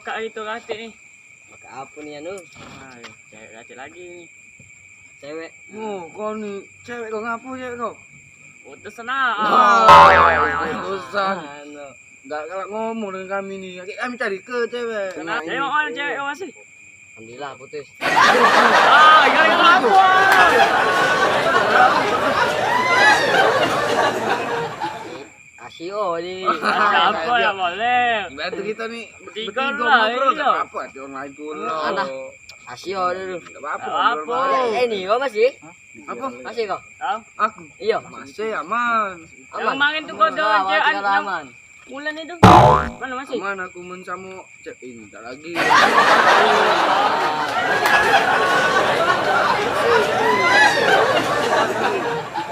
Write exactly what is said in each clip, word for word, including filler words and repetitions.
Kak itu katik ni. Pakai apa ni anu? Ah, cewek katik lagi ni. Cewek. Oh, kau ni cewek kau ngapo cewek kau? Putus sana. Ah, putusan. Anu. Enggak galak ngomong dengan kami ni. Agak kami cari ke cewek. Kenapa? Tengok mana cewek kau masih? Alhamdulillah putus. Ah, gara-gara apa? Asio ni. Apa ya boleh? Bantu kita ni. Bertiga lah, ngobrol, iya. Apa ada orang lain pula? Alah. Asio dulu. Enggak apa-apa. Apa? Eh, ni kau masih? Apa? Masih kau? Aku. Iya. Masih aman. Aman. Yang main tu kau dengan cewek aman. Bulan itu. Mana masih? Aman aku main sama cewek ini tak lagi.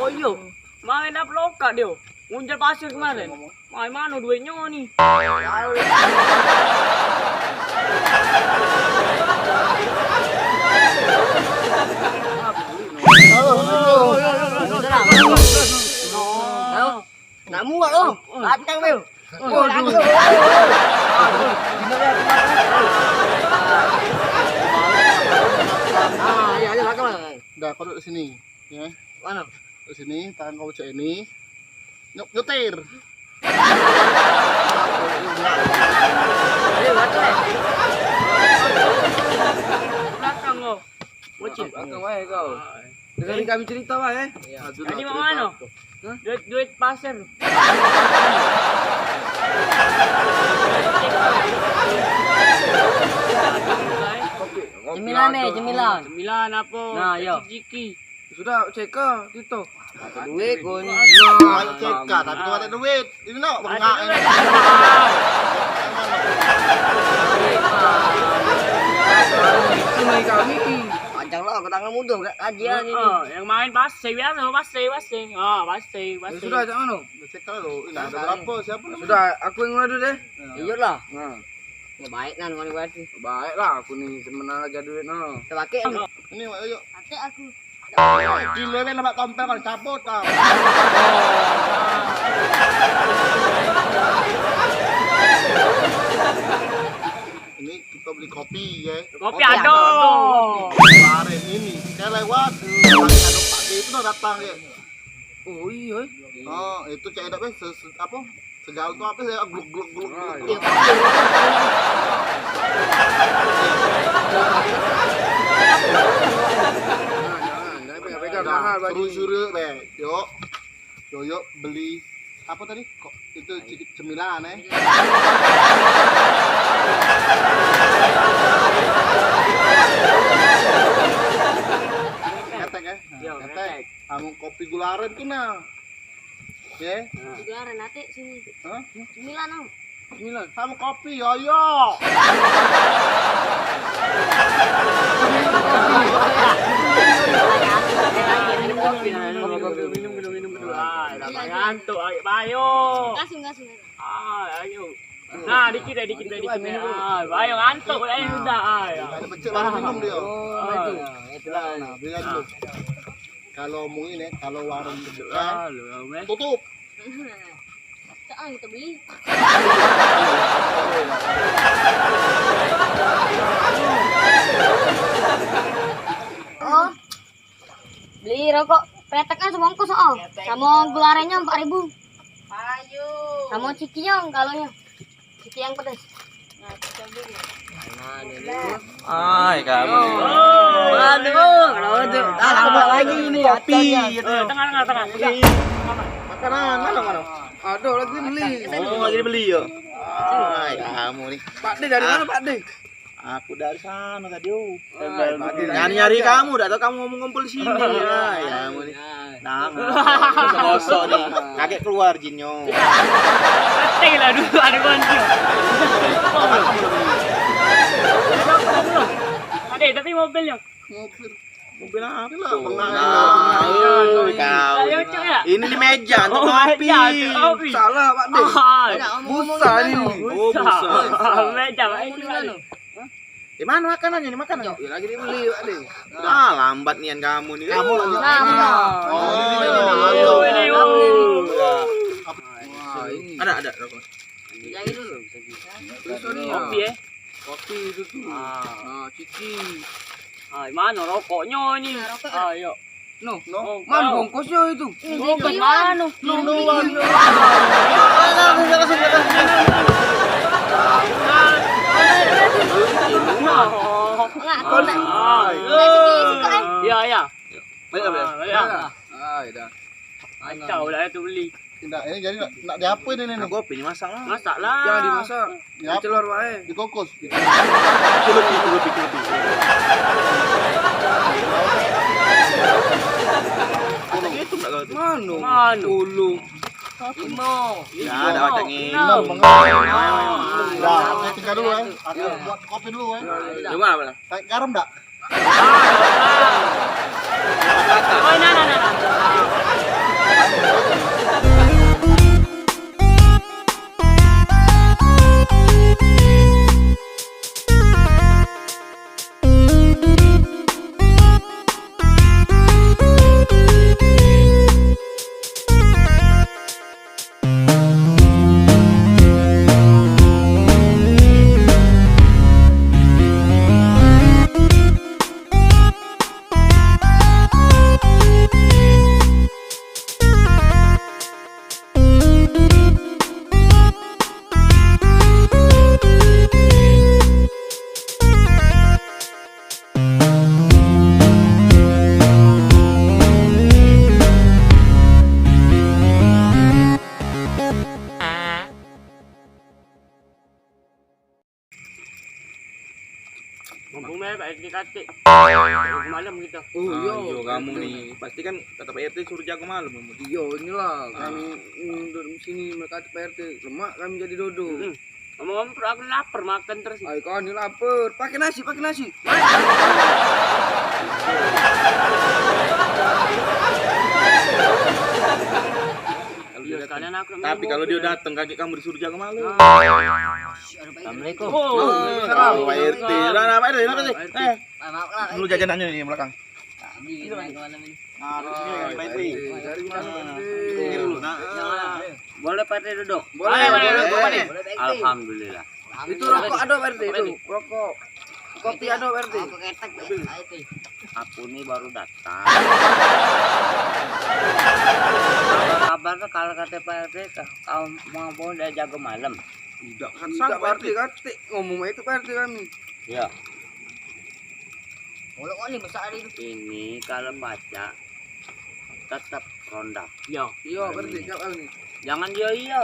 Oh iyo, main apa lokak dia? Ngunjal pasir kemarin. Main mana duitnya ni? Nak muat tu. Batang tu. Waduh. Ah, ya, ya, belakang. Dah, kau duduk sini, ya. Mana? Duduk sini, tangan kau cak ini. Nyuk, nyetir. Belakang kau. Bocil. Belakang wae kau. Dengerin kami cerita wae. Iya. Tadi mau mana? Hah? Duit, duit pasir. Cemilan deh, cemilan. Cemilan apa? Nah, yo. Ciki. Sudah, ceka, Tito. Ada duit, kun. Nah, ceka, tapi kau ada duit. Ini nak bengak ini. Kami, kami. Panjang lah, aku tangan muda, kajian ini. Oh, yang main pasti biasa, pasti, pasti. Ah, pasti, pasti. Sudah, cak mana? Cek dulu. Ini ada berapa? Siapa namanya? Sudah, aku yang ngadu deh. Iya lah. Nah. Baik nan, mana berarti? Baik lah, aku ni semenang aja duit no. Terpakai. Ini, Mak, ayo. Atik aku. Gila kan lemak tompel kan cabut tau. Ini kita beli kopi ya. Kopi ada. Kemarin ini saya lewat, ada Pak D itu dah datang ya. Oh iya. Oh, itu cek dak weh, se- se- apa? Segala tu apa ya gluk gluk gluk gluk. Iya. Jangan, jangan pegang-pegang mahal baju. Suruh-suruh be. Yuk. Yo yo beli apa tadi? Kok itu cemil- cemilan eh? Ketek eh? Yo, ketek. Kamu kopi gula aren tu nah. Ye. Gula aren atik sini. Hah? Cemilan, Ang. Cemilan. Sama kopi, yo, yo. Minum kopi, minum kopi, minum kopi, minum kopi. Ah, dah ngantuk, ayo, bayo. Kasih, kasih. Ah, ayo. Nah, dikit deh, dikit deh, dikit deh. Ah, bayo ngantuk, ayo sudah. Ah, ya. Ada pecel baru minum dia. Oh, itu. Nah, beli lagi tu. Kalau mungkin ya, kalau warung buka, tutup. Cak, ah, kita beli. Oh, beli rokok kretek kan sebungkus, oh. Sama gula arennya empat ribu. Ayo. Sama cikinya kalau nya. Ciki yang pedas. Ai, kamu. Waduh, kalau tu. Ah, tambah lagi ni. Kopi. Tengah, tengah, tengah. Makanan, mana, mana? Ada lagi beli. Oh, lagi beli ya. Ai, kamu ni. Pak De dari mana, Pak De? Aku dari sana tadi, oh. Nyari-nyari kamu, dak tahu kamu ngomong ngumpul di sini. Ai, kamu ni. Nah, gosok ni. Kagek keluar jinnyo. Mati lah dulu ada kunci. Ada, tapi mobilnya. Mobil. Mobil apa lah? Nah, kau. Ini di meja untuk kopi. Salah, Pak De. Busa ni. Oh, busa. Meja, Pak. Di mana makanannya? Di mana? Ya, lagi dibeli, Pak De. Ah, lambat nian kamu ni. Kamu lagi. Oh, ini, ini. Ada, ada rokok. Kopi, eh? Cici itu tuh. Ah. Nah, cici. Ah, mana rokoknya ini? Nah, rokok. Ah, yuk. No, no. Oh, mana bungkusnya itu? Ini bungkus mana? Iya, iya. Banyak, banyak. Ah, iya. Ah, iya dah. Kacau lah itu beli. Tidak, ini jadi nak, nak diapain ini nih? Kopi ni masak lah. Masak lah. Jangan dimasak. Ya. Dicelor wae. Dikukus. Celupi, celupi, celupi. Mano? Mano? Imo. Ya, ada kacang imo. Imo. Dah, saya tinggal dulu, eh. Aku buat kopi dulu, eh. Coba apa? Garam dak? Mumpung bae Pak R T katik. Malam kita. Oh, iyo, kamu ni. Pasti kan kata Pak R T suruh jago malam kamu. Iyo, inilah kami, mm, duduk sini, mereka kata Pak R T, lemak kami jadi dodo. Ngomong-ngomong, perut aku lapar, makan terus. Ayo, kau ni lapar. Pakai nasi, pakai nasi. Kalau dia datang. Tapi kalau dia datang, kagek kamu disuruh jago malam. Assalamualaikum. Oh, salam. Pak R T. Dah, dah, Pak R T, Pak R T. Eh, dulu jajanannya ni belakang. Nah, duduk sini, Pak R T. Dari mana? Nah, boleh Pak R T duduk? Boleh, boleh, boleh. Alhamdulillah. Itu rokok ada, Pak R T, itu. Rokok. Kopi ada, Pak R T. Aku ni baru datang. Apa kabar tuh kalau kata Pak R T, kau mau, mau dah jago malam? Tidak, kan Pak R T, katik ngomong itu Pak R T kami. Ya. Ini kalau baca tetap ronda. Iya. Iya, berarti kau ni. Jangan iya, iya.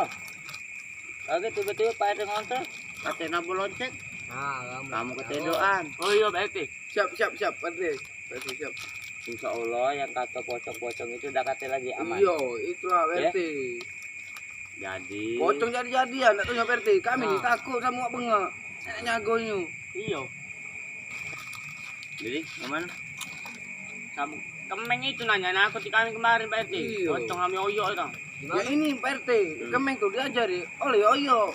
Oke, tiba-tiba Pak R T ngontor, katik nabur lonceng. Nah, kamu ketedoan. Oh iya, Pak R T. Siap, siap, siap, Pak R T. Pak R T siap. Insya Allah yang kata pocong-pocong itu dah kata lagi aman. Iya, itulah Pak R T. Jadi pocong jadi-jadian, nak tanya Pak R T. Kami ni takut sama wak bengak. Nak nyagonyo. Iyo. Jadi, aman? Kemeng itu nanya, nah, aku ti kami kemarin, Pak R T. Iyo. Pocong kami oyok itu. Ya ini, Pak R T, kemeng tu diajari oleh oyok.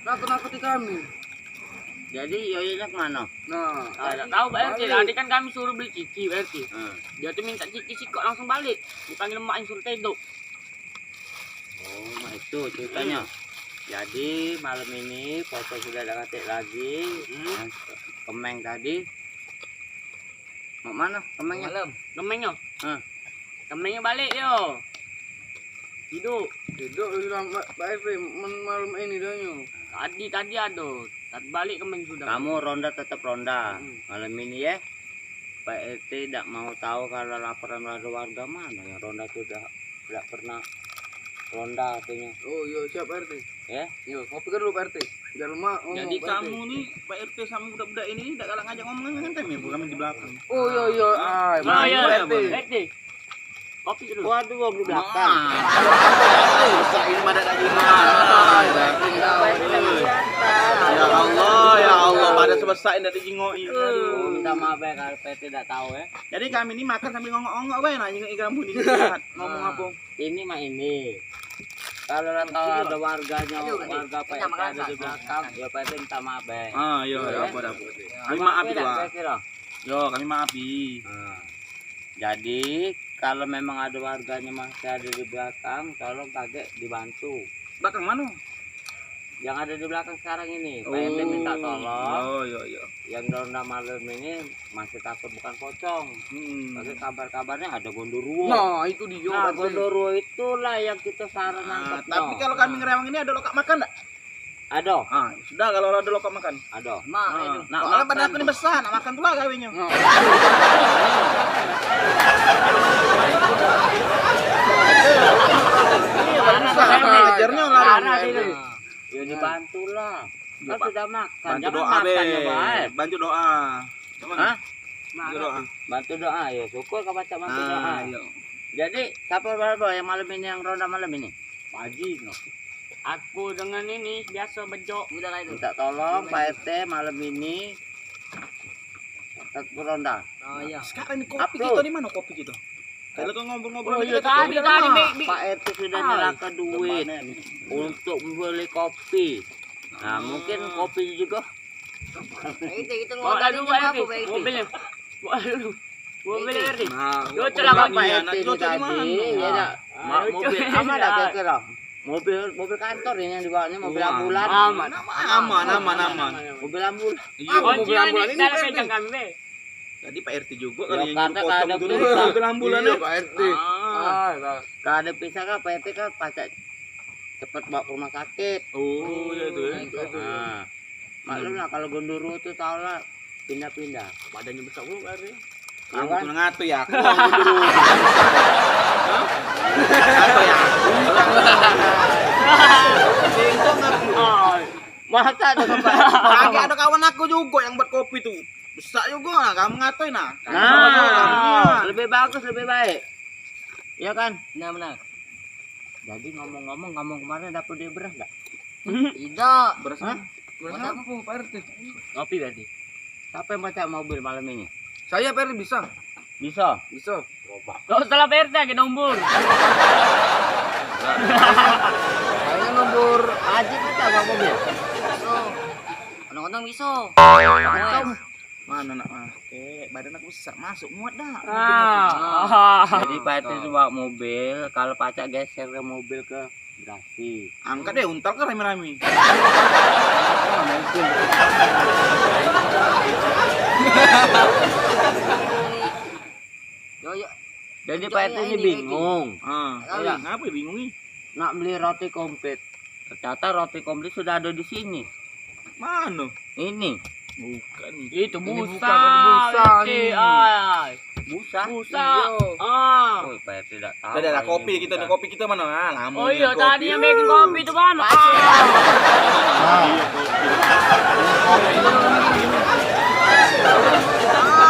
Nakut-nakuti kami. Jadi, oyoknya kemana? Nah, tidak tahu, Pak R T. Tadi kan kami suruh beli cici, Pak R T. Dia tu minta cici sikok langsung balik. Dipanggil emak yang suruh tedok. Oh, mak itu ceritanya. Jadi, malam ini foto sudah ada katik lagi. Yang kemeng tadi. Mak mana kemengnyo? Malam. Kemengnyo? Hah. Kemengnyo balik yo. Hidup. Hidup sudah, Pak R T, malam ini dah nyo. Tadi, tadi ada. Tadi balik kemeng sudah. Kamu ronda tetap ronda. Malam ini ya. Pak R T dak mau tahu kalau laporan warga, warga mana yang ronda tu dah dak pernah ronda katanya. Oh, iya, siap, Pak R T. Ya? Iya, kopi dulu, Pak R T. Biar lemak ngomong. Jadi Pak R T, kamu ni, Pak R T sama budak-budak ini dak galak ngajak ngomong dengan kami, kami di belakang. Oh, iya, iya. Ah, iya, Pak R T. Kopi dulu. Waduh, wong di belakang. Besar ini pada dak jingok. Ya Allah, ya Allah, pada sebesar ini dak dijingok. Aduh, minta maaf ya kalau Pak R T dak tahu ya. Jadi kami ni makan sambil ngongok-ngongok bae, nah, jingok kamu ni. Ngomong apa? Ini mah ini. Kalau lah tahu ada warganya, warga Pak R T ada di belakang, ya Pak R T minta maaf bae. Ah, iya, apa dah. Kami maaf itu, Pak. Yo, kami maaf, Bi. Nah. Jadi, kalau memang ada warganya masih ada di belakang, tolong kagek dibantu. Belakang mana? Yang ada di belakang sekarang ini, Pak R T minta tolong. Oh, iya, iya. Yang ronda malam ini masih takut bukan pocong. Hmm. Tapi kabar-kabarnya ada gondoruo. Nah, itu dia. Nah, gondoruo itulah yang kita saran nangkep. Tapi kalau kambing rewang ini ada lokak makan ndak? Ada. Ah, sudah kalau ada lokak makan. Ada. Nah, itu. Nak soalnya badan aku ini besar, nak makan pula kawinnya. Nah. Iya, baru bisa. Kejarnya lari. Nah, itu. Ya dibantulah. Kan sudah makan, bantu jangan doa, makan be. Bantu doa. Hah? Bantu doa. Bantu doa, ya syukur kau baca bantu doa. Nah, iya. Jadi, siapa baru yang malam ini, yang ronda malam ini? Pak Haji, no. Aku dengan ini biasa bejok. Udah lah itu. Minta tolong Pak R T malam ini tetap ronda. Oh iya. Sekarang ini kopi kita di mana, kopi kita? Kalau kau ngobrol-ngobrol, oh, iya, tadi, tadi, Pak R T sudah nyerahkan duit untuk membeli kopi. Nah, mungkin kopi juga. Itu, itu ngobrol tadi jam berapa, Pak R T? Mobilnya. Waduh. Mobil R T. Nah, yo, celaka Pak R T ini tadi, ya dak? Mobil aman dak kira-kira? Mobil, mobil kantor ini yang dibawanya, mobil ambulan. Aman. Aman, aman, aman. Mobil ambulan. Iya, mobil ambulan ini dalam pegang kami, be. Tadi Pak R T juga kali yang nyuruh potong dulu mobil ambulan, Pak R T. Ah. Kalau ada pisah kan Pak R T kan pacak cepet bawa ke rumah sakit. Oh, iya itu ya. Nah, maklum lah kalau gondoruo tu tau lah pindah-pindah. Badannya besar pula Pak R T. Kamu tuh ngatur ya, aku gondoruo. Hah? Ngatur ya? Singkong aku. Masa ada kawan? Lagi ada kawan aku juga yang buat kopi tuh. Besak juga lah, kamu ngatain nah. Nah, lebih bagus, lebih baik. Iya kan? Benar, benar. Jadi ngomong-ngomong, kamu kemarin dapet duit beras dak? Tidak. Beras apa? Beras apa, Pak R T? Ngopi berarti. Siapa yang pacak mobil malam ini? Saya, Pak R T, bisa. Bisa? Bisa. Gak usah lah, Pak R T, lagi nombor. Kayaknya nombor Haji pacak bawa mobil. Bisa. Kadang-kadang bisa. Mana nak make? Badan aku besak, masuk muat dah. Ah. Jadi Pak R T tu bawa mobil, kalau pacak geser ke mobil ke garasi. Angkat deh, untal ke rame-rame. Mobil. Yo, yo. Jadi Pak R T ini bingung. Ah, kenapa bingung ni? Nak beli roti komplit. Ternyata roti komplit sudah ada di sini. Mana? Ini. Bukan. Itu busa, busa. Busa? Busa. Ah. Oh, Pak R T tidak tahu. Ada kopi kita, ada kopi kita mana? Ah, lama. Oh iya, tadi yang bikin kopi itu mana? Ah,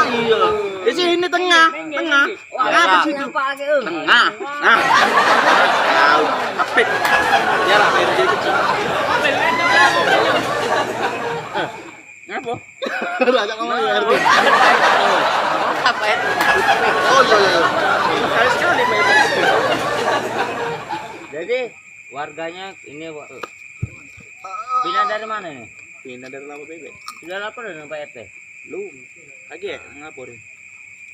iya. Di sini tengah, tengah. Wah, apa situ? Nampak lagi, eh. Tengah. Nah. Kau kepit. Biarlah main jadi kecil. Apa? Udah ajak ngomong ya, R T. Apa ya? Oh, iya, iya, iya. Sekali-sekali main. Jadi, warganya ini, Pak. Pindah dari mana nih? Pindah dari Labuh Bebek. Sudah lapor dengan Pak R T? Belum. Lagi ya, ngelaporin.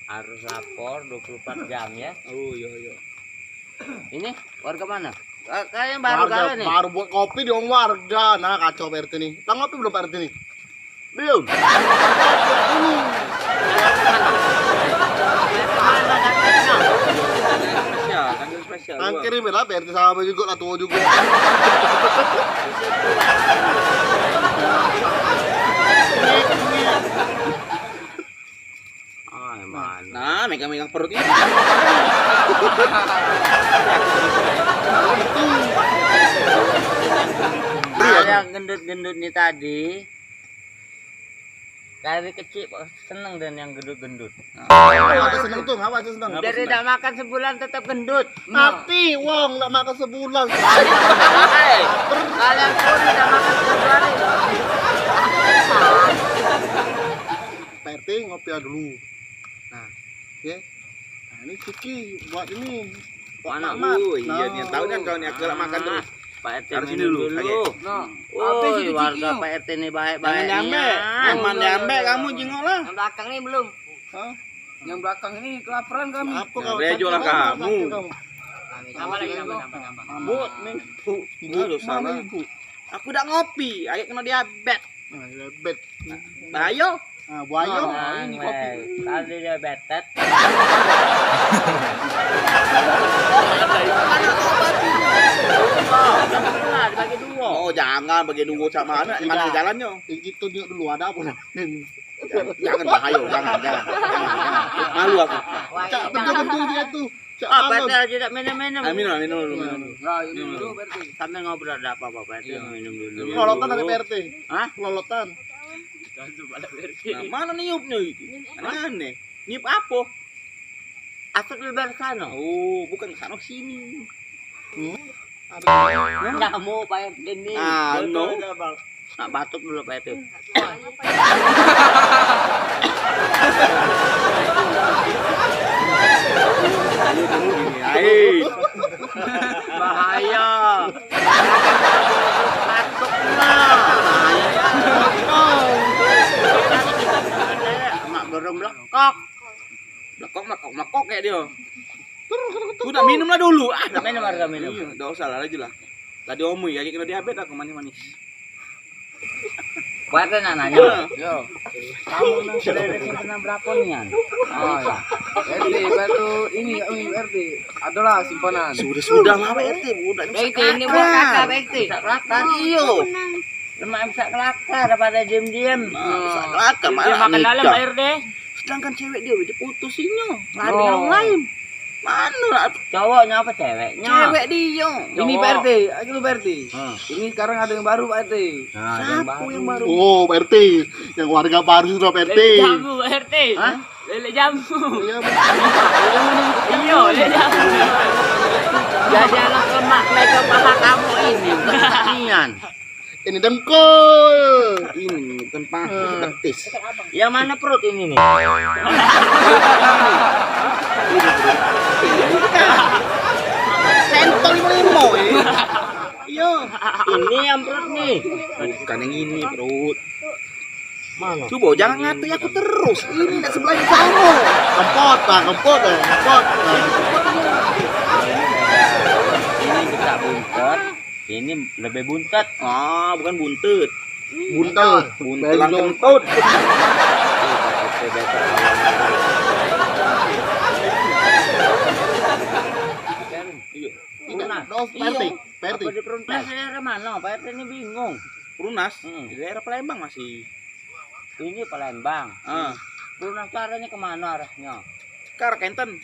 Harus lapor dua puluh empat jam ya. Oh, iya, iya. Ini warga mana? Ka-, kalian baru warga, kali nih? Baru buat kopi di warga. Nah, kacau Pak R T nih. Tang ngopi belum Pak R T nih? Belum. Spesial, tanggal spesial. Tangkir ini lah, Pak R T sama juga lah, tua juga. Ah, emang. Nah, megang-megang perut ini. Nah, yang gendut-gendut nih tadi, dari kecil kok seneng dan yang gendut-gendut. Nah, apa seneng tuh? Ngapa tuh seneng? Biar tidak makan sebulan tetap gendut. Mati wong ndak makan sebulan. Kalian pun tidak makan tiga hari. Pak R T ngopi dulu. Nah, ya. Nah, ini Ciki buat ini. Buat mana? Mak Mat. Oh, iya, nah, dia tahu kan kau ni, aku nak makan terus. Pak R T harus minum dulu, dulu. Oke. Nah, habis itu warga Ciki. Pak R T ni baik-baik. Jangan diambek. Jangan diambek, kamu jengok lah. Yang belakang ni belum. Hah? Yang belakang ini kelaparan kami. Apa kau? Rejo lah kamu. Tambah lagi, tambah, tambah, tambah. Mabuk nih. Bu, ibu, mana ibu? Aku dak ngopi, agek keno diabet. Ah, diabet. Bahayo. Ah, buayo. Ah, ini kopi. Tadi diabetes. Dibagi duo. Oh, jangan bagi duo cak mano? Mano jalannyo? Iki tu dulu ado apo? Jangan, bahayo, jangan, jangan, jangan, jangan. Malu aku. Cak betul-betul dio tu. Cak Ah, alon. P R T aja dak minum-minum. Ah, minum, minum dulu, minum dulu. Nah, ini dulu, P R T. Sambil ngobrol dak apa-apa, P R T minum dulu. Lolotan ado P R T. Hah? Lolotan. Nah, mano niupnyo itu? Aneh. Niup apo? Asap lebar sano. Oh, bukan ke sano, sini. Hmm? Nyamuk, Pak R T ni. Ah, no. Betul, Bang. Nak batuk dulu, Pak R T. Bahaya. Batuk lah. Bahaya. Mak burung lekok. Lekok, lekok, lekok kayak dia. Udah minum lah dulu. Ah, minum, harga minum. Iya, dak usah lah, laju lah. Tadi omui aja kena diabet aku manis-manis. Kuat nak nanya. Yo. Kamu nang selera simpenan berapa nian? Oh, ya. R T, batu ini, R T. Adalah simpanan. Sudah, sudah lah, Pak R T, budak. Pak R T, ini buat kakak, Pak R T. Kakak, iyo. Lemak bisa kelakar daripada diem-diem. Nah, bisa kelakar, dia malah makan dalam nikah. Pak R T. Sedangkan cewek dia diputusinyo, lari Oh. orang lain. Mano lah? Cowoknyo apa ceweknyo? Cewek dia. Ini Cowok. Pak R T, aku Pak R T. Hah. Ini sekarang ada yang baru, Pak R T. Nah, yang Siapa baru. yang baru? Oh, Pak R T. Yang warga baru sudah, Pak R T. Lele jambu, Pak R T. Hah? Lele jambu. Iya, Pak. Iyo, lele jambu. Jadi anak lemak mega paha kamu ini, nian. Ini dengkul. Ini tempat Ah. betis. Yang mana perut ini nih? Sentol limo-limo, eh. Iyo. Ini yang perut nih. Bukan yang ini perut. Mana? Coba jangan ngatai aku terus. Ini nak sebelah sama. Kempot, Bang, kempot, Bang, kempot. Nah. Ini beda. Ini kita buntet. Ini lebih buntet. Ah, bukan buntet. Buntel. Buntelan Bengkok. kentut. Iya. Tidak, Perumnas. Dos, Iya. P R T, P R T. Apa di Perumnas? Nah, daerah mana? Pak R T ini bingung. Perumnas? Hmm. Di daerah Palembang masih. Ini Palembang. Ah. Perumnas tu arahnya kemana arahnya? Ke arah Kenten.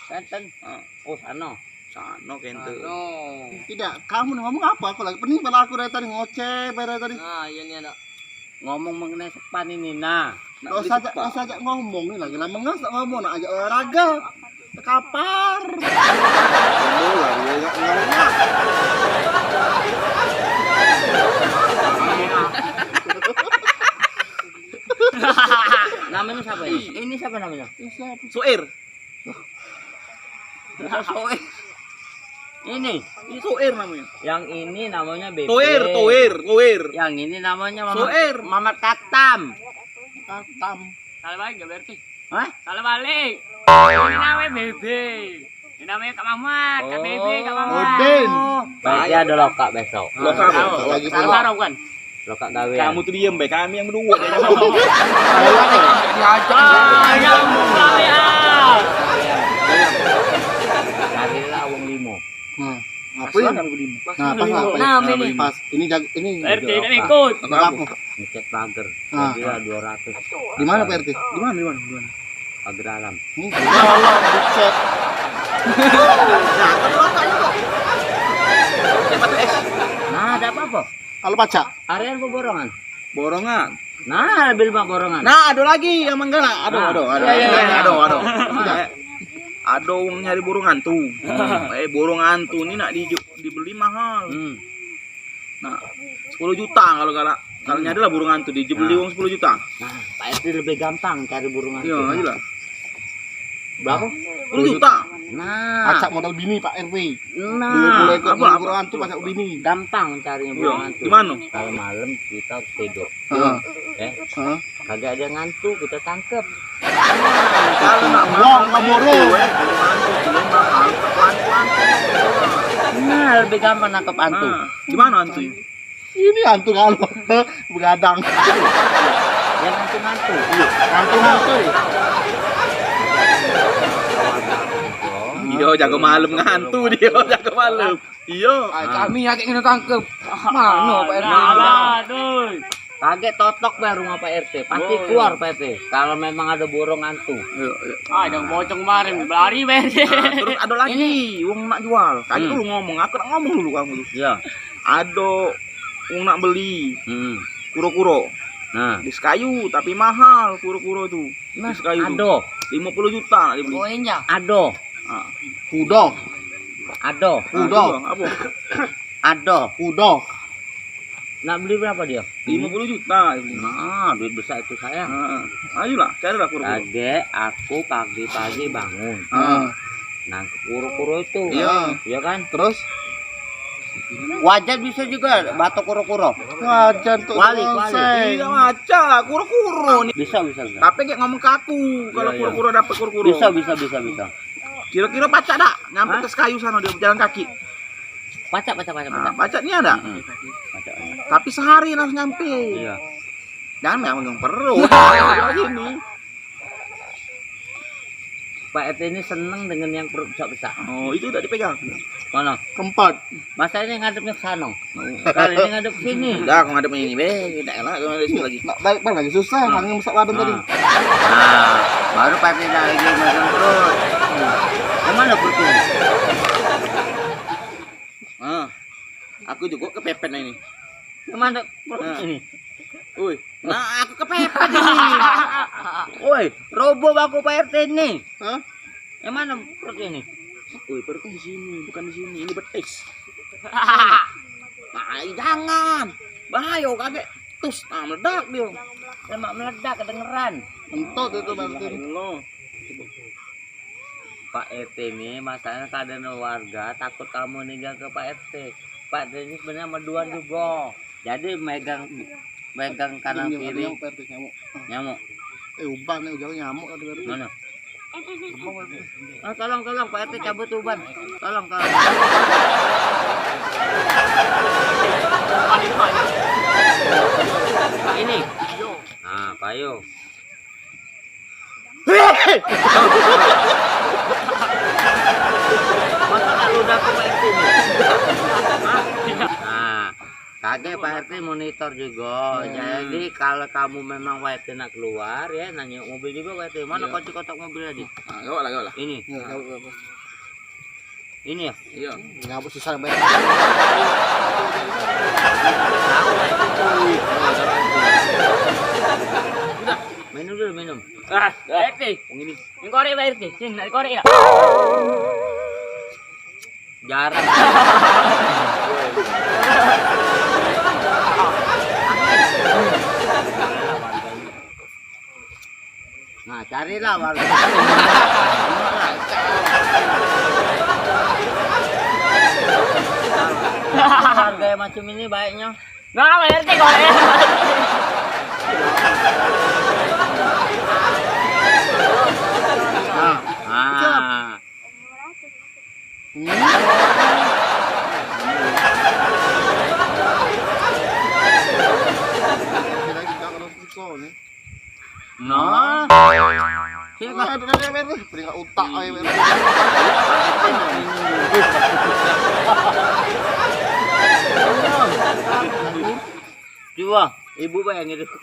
Kenten? Ah. Oh, sana. Sano kente. Sano. Tidak, kamu ngomong apa? Aku lagi pening pala aku dari tadi, ngoceh bae dari tadi. Nah, iya ni anak. Ngomong mengenai sepan ini, nah. Kau sajak, kau sajak ngomong ni lagi lah, mengas tak ngomong, nak ajak olahraga. Tekapar. Ngomong lah, dia ajak olahraga. Namanya siapa ini? Ini siapa namanya? Ini siapa? Suir. Bukan Soir. Ini. Ini Soir namanya. Yang ini namanya Bebe. Toir, Toir, Toir. Yang ini namanya Mamat, Soir. Mamat Katam. Katam. Salah balik gak berarti? Hah? Salah balik. Ini namanya Bebe. Ini namanya Kak Mamat, Kak Bebe, Kak Mamat. Odin. Berarti ada lokak besok. Lokak, Tahu. Lokak lagi Salah pula. Sarung kan? Lokak gawean. Kamu tuh diem bae, kami yang berdua. Diajak. Ah, yang mau gawean. Carilah wong limo. Nah, apa ini? Nah, pas lah, pas. Nah, ini. Pas. Ini jag-, ini. R T kan ikut. Apa? Ngecek pagar. Nah. Kira dua ratus. Di mana, Pak R T? Di mana, di mana, di mana? Pagar alam. Hmm, ya Allah, buset. Nah, ada apa-apa? Kalau pacak. Area apa borongan? Borongan. Nah, lebih lemak borongan. Nah, ada lagi yang menggalak. Aduh, Nah. aduh, aduh. Ya, ya, ya, ya. Aduh, aduh. Sudah. Ada wong nyari burung hantu. Hmm. Eh, burung hantu ni nak di, dibeli mahal. Hmm. Nah, sepuluh juta kalau galak. Kalau Hmm. nyari lah burung hantu, dibeli Nah. wong sepuluh juta. Nah, Pak R T lebih gampang cari burung hantu. Iya, Nah. aja lah. Berapa? Sepuluh juta. Nah. Pacak modal bini, Pak R T. Nah. Dua puluh ekor Apa, burung apa? hantu pacak bini. Gampang cari Iya, burung hantu. Di mana? Kalau malam kita harus tidur. Heeh. Eh, Heeh. kagak ada yang ngantuk, kita tangkep. Kalau nak Wong mahal, keburu. eh, kalau hantu, dia mahal, pelan-pelan. Nah, lebih gampang nangkep hantu. Nah, di mana hantunya? Ini hantu kalau begadang. Yang hantu-hantu. Hantu-hantu. Iyo, jago malam ngantu dio, jago malam. Iyo. Ah, kami agek kena tangkep. Mano, Pak R T? Alah, doi. Kagek totok bae rumah Pak R T, pasti keluar Pak R T. Kalau memang ada burung hantu. Iyo, iyo. Ah, jangan bocong kemarin, lari Pak R T. Nah, terus ada lagi, wong nak jual. Tadi dulu ngomong, aku nak ngomong dulu kamu tu. Iyo. Ada wong nak beli kuro-kuro. Nah. Di Sekayu, tapi mahal kuro-kuro tu. Nah, di Sekayu tu. Ado. Lima puluh juta nak dibeli. Ado. Ah. Kudo. Ado. Ah, kudo. Apa? Ado. Kudo. Nak beli berapa dia? Lima puluh juta dia beli. Nah, duit besar itu sayang. Ah, ayolah, carilah kuro-kuro. Kagek aku pagi-pagi bangun. Ah. Nang kuro-kuro itu. Iya. Iya kan? Terus? Wajan bisa juga batok kuro-kuro. Wajan tuh. Wali, wali. Iya, wajan lah, kuro-kuro ni. Bisa, bisa, bisa. Tapi kayak ngomong ke aku, kalau kuro-kuro dapat kuro-kuro. Bisa, bisa, bisa, bisa. Kira-kira pacak dak nyampe ke Sekayu sana dia berjalan kaki? Pacak, pacak, pacak, pacak. Pacak ni ada. Pacak, pacak. Tapi sehari harus nyampe. Iya. Jangan megang perut. Gini. Pak R T ini seneng dengan yang perut besar-besar. Oh, itu tak dipegang. Mana? Keempat. Masa ini ngadepnya ke sana. Kali ini ngadep sini. Dah, aku ngadep ini, be. Dak elak aku ngadep sini lagi. Nak balik, balik lagi susah, angin besar badan tadi. Nah, baru Pak R T dah lagi megang perut. Yang mana perut ini? Ah, aku juga kepepet ini. Yang mana perut ini? Ui, nah aku kepepet ini. Oi, roboh aku Pak R T ini. Hah? Yang mana perut ini? Ui, perutnya di sini, bukan di sini. Ini betis. Nah, jangan. Bahaya kagek. Tus, nah meledak dia. Lemak meledak kedengeran. Entot itu berarti. Pak R T ini masalahnya keadaan warga takut kamu ninggal ke Pak R T. Pak R T ini sebenarnya meduan juga. Jadi megang megang kanan kiri. Nyamuk, Pak R T, nyamuk. Nyamuk. Eh, uban nih, jauh nyamuk tadi, Pak R T. Mana? Uban, Pak R T. Ah, tolong, tolong, Pak R T cabut uban. Tolong, tolong. Pak ini. Nah, payo. Masa tak ludah ke Pak R T ni? Hah? Nah, kagek Pak R T monitor juga. Jadi kalau kamu memang Pak R T nak keluar ya, nanya mobil juga Pak R T. Mana kunci kotak mobil tadi? Ah, gawa lah, gawa lah. Ini. Ya, gawa, gawa. Ini ya? Iya. Nyabut susah banget. Udah. Minum dulu, minum. Ah, Pak R T. Yang ini. Yang korek, Pak R T. Sini, nak korek tak? Jarang. Nah, carilah warga. Warga yang macam ini baiknya. Nah, Pak R T kau ya. Nah, nah. Nah. Sini, Pak. Aduh, aduh, aduh, aduh. Peringkat utak aja, Pak. Coba, ibu bayangin itu.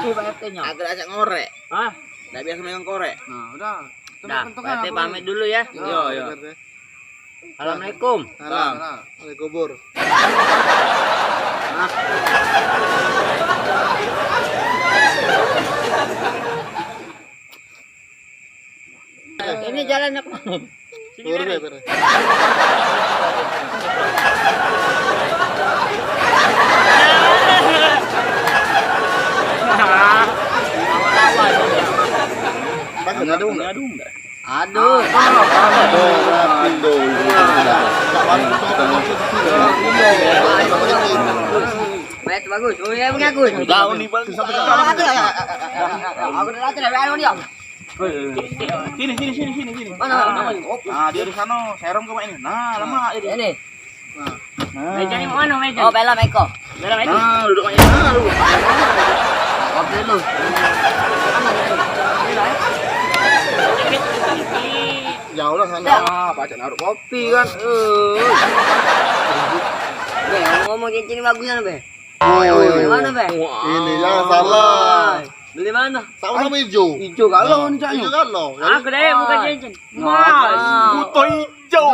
Pak R T-nya. Agak ajak ngorek. Hah? Ndak biasa megang korek. Nah, udah. Dah, Pak R T pamit dulu ya. Yo, yo. Assalamualaikum. Salam. Salam. Kubur. Ini jalannya kemana? Lurus ya, lurus. Bagus, ada enggak? Aduh. Aduh, aduh, aduh. Baik, bagus. Oh, ya, bagus. Tahu nih, Bang. Aku dah latih dah, anu dia. Sini, sini, sini, sini, sini. Mana, mana, mana? Nah, dia di sana, serem ke ini. Nah, lemak jadi. Ini. Nah. Meja ni mana meja? Oh, belom eko. Belom eko. Nah, duduk kat sini. Nah, duduk. Oke lu. Jauh lah sana. Ah, pacak naruh kopi kan. Eh. Be, ngomong cincin ni bagus kan, Be? Beli mano, Be? Ini jangan salah. Beli mano? Sama-sama ijo. Ijo galo ni caknyo. Ijo galo. Aku deh bukan cincin. Mas, buto ijo.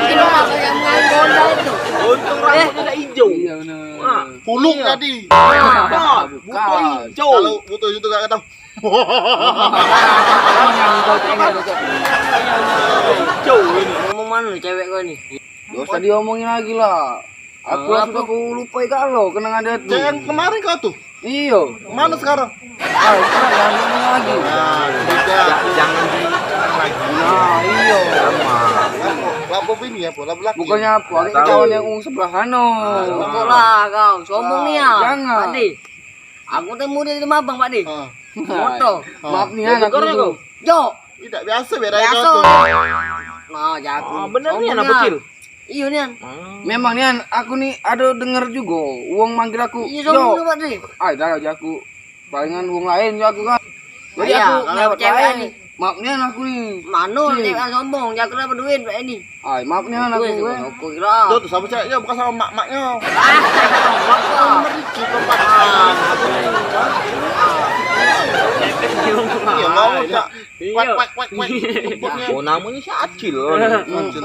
Ini apa yang nganggur dah itu? Untung rambutnya dah ijo. Iya benar. Pulung tadi. Buto ijo. Kalau buto ijo tu gak ketahuan. Ngomong mano cewek kau ni? Gak usah diomongin lagi lah. Aku lah sudah aku lupai galo kenangan dia tu. Yang kemarin kau tu? Iyo. Mana sekarang? Ah, sekarang jangan ngomong lagi. Nah, tidak. Jangan diulang lagi. Nah, iyo. Sama. Lapo bini apa? Lapo laki? Bukannya apa, aku kawan yang ung sebelah sana. Pokok lah kau, sombong ni ya. Jangan. Tadi. Aku temu dia di Mabang, Pak Di. Ah. Motor. Maaf ni ya, aku tu. Jo. Tidak biasa beda kau tu. Nah, jago. Ah, bener ni anak kecil. Iyo nian. Memang nian, aku ni ado denger jugo wong manggil aku. Iyo, sombong tu, Pak Di. Ai, dah jago. Palingan wong lain jago kan. Jadi aku nggak percaya ni. Maaf nian aku ni. Mano cewek sombong, jago dapat duit Pak ini. Ai, maaf nian aku. Aku kira. Yo tu sama ceweknyo, bukan sama mak-maknyo. Meriki tempat. Iyo, mau cak. Kuek, kuek, kuek, kuek. Oh, namonyo si Acil. Acil.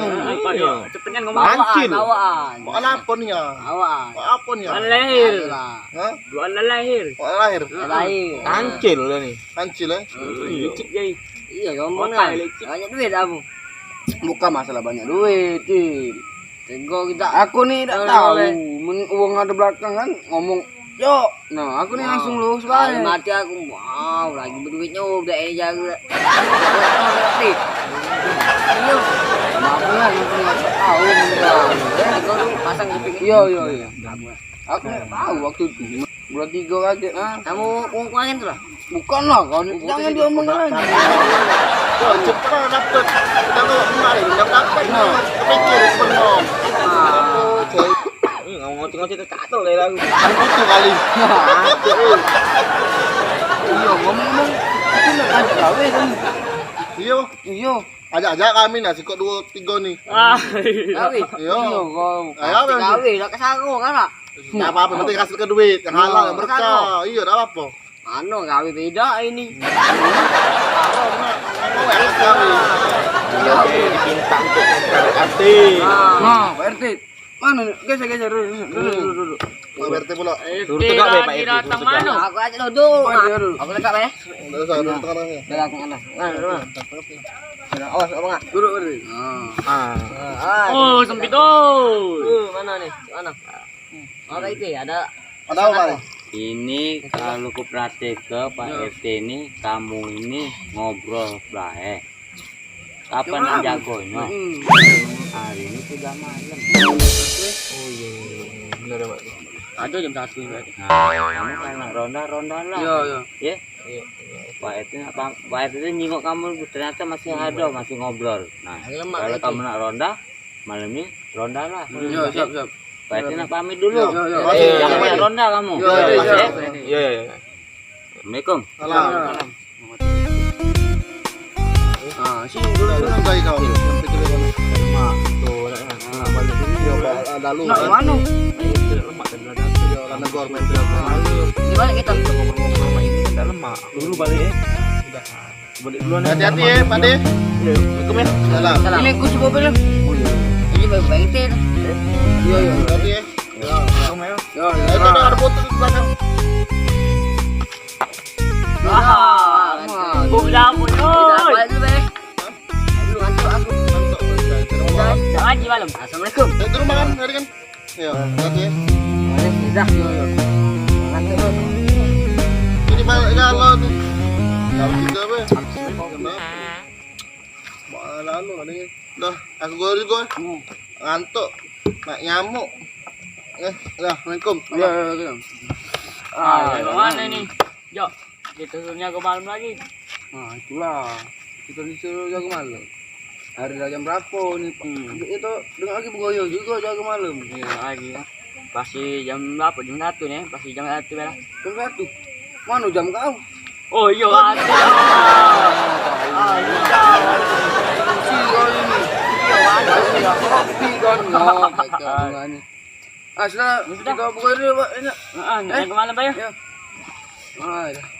Iyo. Cepet kan ngomong. Ancil. Awaan. Kok lapor nya? Awaan. Kok apa nya? Bulan lahir. Hah? Bulan lahir. Kok lahir? Lahir. Ancil lah ni. Ancil eh. Licik jadi. Iyo, ngomong lah. Banyak duit aku. Bukan masalah banyak duit, Cil. Aku ni dak tahu. Men wong ado belakang kan ngomong, "Yo." Nah, aku ni langsung lurus bae. Mati aku. Wow, lagi beduitnyo dak e jago. Iyo. Maaf lah, aku ni dak tahu. Pasang kuping. Iyo, iyo, iyo. Aku dak tahu waktu itu. Bulan tigo kaget, ha. Kamu wong kemarin tu lah? Bukan lah, kau ni. Jangan diomongin lagi. Wah, cepet lah dapet. Kita tu kemarin, jam delapan lah. Kepikir, kepengok. Ah. Ngomong ngoceh-ngoceh tak tahu lah lagu. Itu kali. Iyo, ngomong-ngomong, aku nak ajak gawe kan. Iyo. Iyo. Ajak-ajak kami nah, sikok duo tigo ni. Ah, iyo. Gawe. Iyo. Iyo, kau. Ayo, gawe, nak ke Saro kan, nak? Dak apo-apo, penting hasilke duit yang halal, yang berkah. Iyo, dak apo-apo. Anu, gawe beda ini. Gawe. Dipinta untuk Pak R T. Nah, Pak R T. Mano ni? Geser, geser dulu, dulu, dulu, dulu. Pak R T pula. Turun tegak be, Pak R T, turun tegak. Aku ajak duduk. Aku tegak be. Dak usah, duduk tengah-tengah. Dah, aku ngana. Nah, nah. Nah, awas, abang, ah. Duduk, duduk. Ah. Oh, sempit, oi. Uh, mano ni? Mano? Apa itu? Ada. Ada apa ni? Ini kalau ku perhatike Pak R T ni, kamu ini ngobrol bae. Kapan nak jagonyo? Hari ini sudah malam. Oh iya, iya, iya. Bener ya, Pak. Ada jam satu ini, Pak. Nah, kamu kalau nak ronda, ronda lah. Iya, iya. Ya? Iya, iya. Pak R T nak pam-, Pak R T tu nyingok kamu, ternyata masih ada, masih ngobrol. Nah, kalau kamu nak ronda, malam ni ronda lah. Iya, siap, siap. Pak R T nak pamit dulu. Iya, iya. Jangan banyak ronda kamu. Iya, iya, iya. Iya, iya. Assalamualaikum. Salam. Ah, sini dulu, dulu. Sudah kau. Sampai ke mana? Mak, tu, nak, nak balik dulu. Dia bawa lalu. Nak ke mana? Dia nak negor, main film. Di balik kita. Ngomong-ngomong sama ini kan dah lemak. Dulu balik, eh. Sudah. Balik duluan. Hati-hati, eh, Pak De. Iya. Assalamualaikum, ya. Salam. Salam. Ini kunci mobil, ya. Ini baru Pak R T. Iya, iya. Hati-hati, ya. Ya. Assalamualaikum, ya. Ya, ya. Itu ada, ada motor di belakang. Wah, mobil apa, yo? Kita balik dulu, Be. Hah? Aduh, ngantuk aku. Ngantuk, udah, kita rumah. Jangan di malam. Assalamualaikum. Saya ke rumah kan, tadi kan? Ya, hati-hati, ya. Mari, dah, yo, yo. Ngantuk, yo. Ini balik galon nih. Jam tiga, Be. Assalamualaikum. Malah anu, nih. Dah, aku keluar juga. Hmm. Ngantuk. Nak nyamuk. Eh, dah, assalamualaikum. Ya, ya, ya. Ah, ah, yang mana ni? Jok, kita suruh jago malam lagi. Nah, itulah. Kita disuruh jago malam. Hari dah jam berapa ni? Hmm. Itu dengar lagi begoyo juga jago malam. Iya, lagi ya. Pasti jam berapa? Jam satu ni, pasti jam satu lah. Jam satu? Mana jam kau? Oh, iya, ada. Ah, iya. Si kau ini. Iya, ada. Kopi kan. Nah, kacau dengan ni. Ah, sudah. Ya sudah. Kita buka dulu, Pak. Enak. Heeh, eh? Ke malam, Pak, ya? Ya. Ah, dah.